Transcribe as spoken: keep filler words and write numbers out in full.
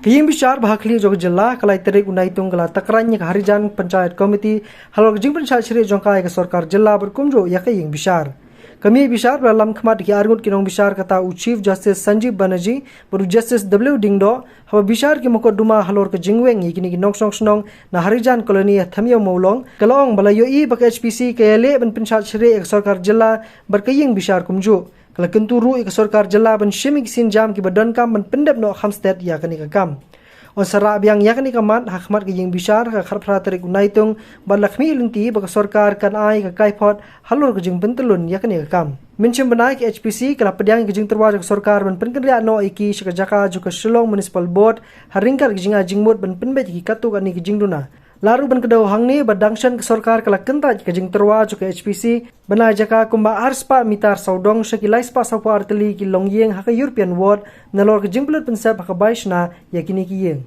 Ka ïing bishar ba ha khlieh jong ka jylla ka lai tarik u Naitung ka la takran ïa ka Harijan Panchayat Committee halor ka jingpynshad shrieh jong ka ïa ka sorkar jylla bad kumjuh ïa ka ïing bishar. Ka miej bishar ba la lam khmat da ki arngut ki nongbishar kata u Chief Justice Sanjeev Banerjee bad u Justice W Diengdoh, haba bishar ki mukotduma halor ka jingweng ïa kine ki nongshong shnong na Harijan Colony ha Thamiaw Mawlong, ka la ong ba la ïohi ba ka H P C ka ïaleh ban pynshad shrieh ïa ka sorkar jylla bad ka ïing bishar kumjuh. Ka la kyntu ruh ïa ka sorkar jylla ban shim ïa ki sienjam kiba donkam ban pyndep noh kham stet ïa kane ka kam. Yn sa rah biang ïa kane ka mat ha khmat ka ïing bishar ha ka khatphra tarik u Naitung, bad la khmih lynti ba ka sorkar kan ai ka kaiphod halor ka jingpyntyllun ïa kane ka kam. Mynshem bnai ka H P C ka la pdiang ïa ka jingtyrwa jong ka sorkar ban pynkynriah noh ïa ki sha ka jaka jong ka Shillong Municipal Board, ha ryngkat ka jingai jingmut ban pynbeit ïa ki katto katne ki jingduna. La ruh ban kdew hangne ba dang shen ka sorkar ka la kyntait ka jingtyrwa jong ka H P C ban ai jaka kumba arspah mitar sawdong sha ki laispah sawphew ar tylli ki longïing ha ka European Ward, nalor ka jingpynlut pynsep ha ka bai shna ïa kine ki ïing.